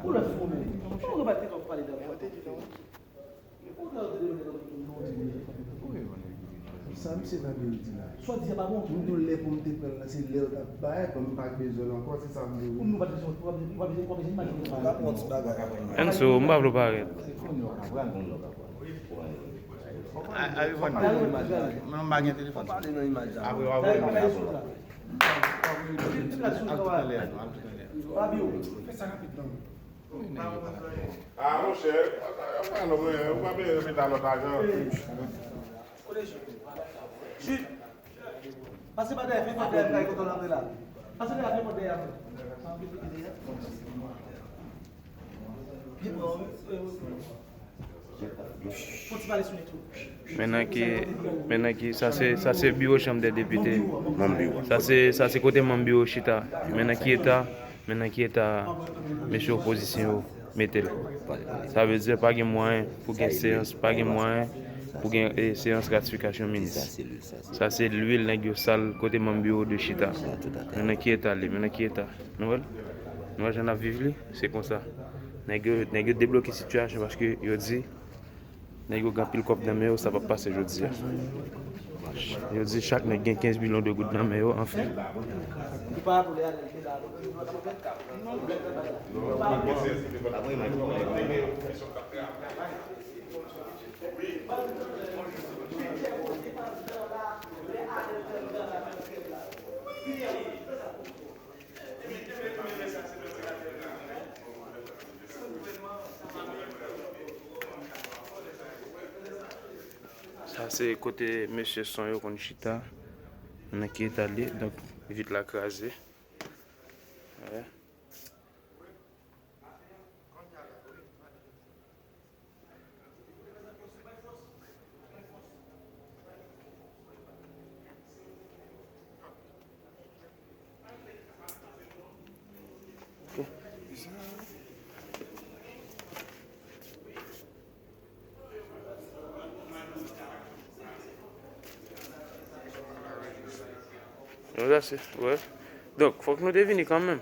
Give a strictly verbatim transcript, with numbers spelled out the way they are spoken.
Pou lòt fo men. Kòman w pa te kòk pale dè vwa? Ou te di non. Ou te di non. Sa misye nan biro di la. Sa w di a pa bon. M tou lè pou m te pran l nan, se lè yo t ap bay, bon, m pa bezwen l ankò, se sa m vle. Pou nou pa bezwen, pa bezwen, pa bezwen, pa bezwen imajine. Anso, m pa vle w parèt. Al revann. Mwen m pa gen telefòn. Apre w ap wè. Al tout anlè, al tout anlè. Fabio, fè sa rapid non. Ah, monchè, pa non, mwen, ou pa bezwen repete lòt ajan. Jude, pase pa dèyè, fè kòd dèyè, fè kòd dèyè la. Pase dèyè, fè kòd dèyè. Fon ti pale sou li tou. Men nan ki, men nan ki, sa se, sa se biwo chanm dè depite. Manm biwo. Sa se, sa se kote manm biwo chita. Men nan ki eta, men nan ki eta mesye opozisyon yo mete l. Sa vle di pa gen mwayen pou gen seyans, pa gen mwayen pou gen, eh, seyans ratifikasyon minis. Sa se lwil nèg yo sal kote manm biwo de chita. Men nan ki eta li, men nan ki eta. Nou wè l? Nou wè jan n ap viv li? Se konsa. Nèg yo, nèg yo debloke sitiyasyon paske yo di nèg yo gen anpil kòb nan men yo, sa p ap pase jodi a. Yo di chak nèg gen kenz milyon de goud nan men yo, anfen. Sa se kote mesye son yo konn chita. Nan ki eta li, donk vit la kraze. Wè. Donk, fòk nou te vini kanmenm.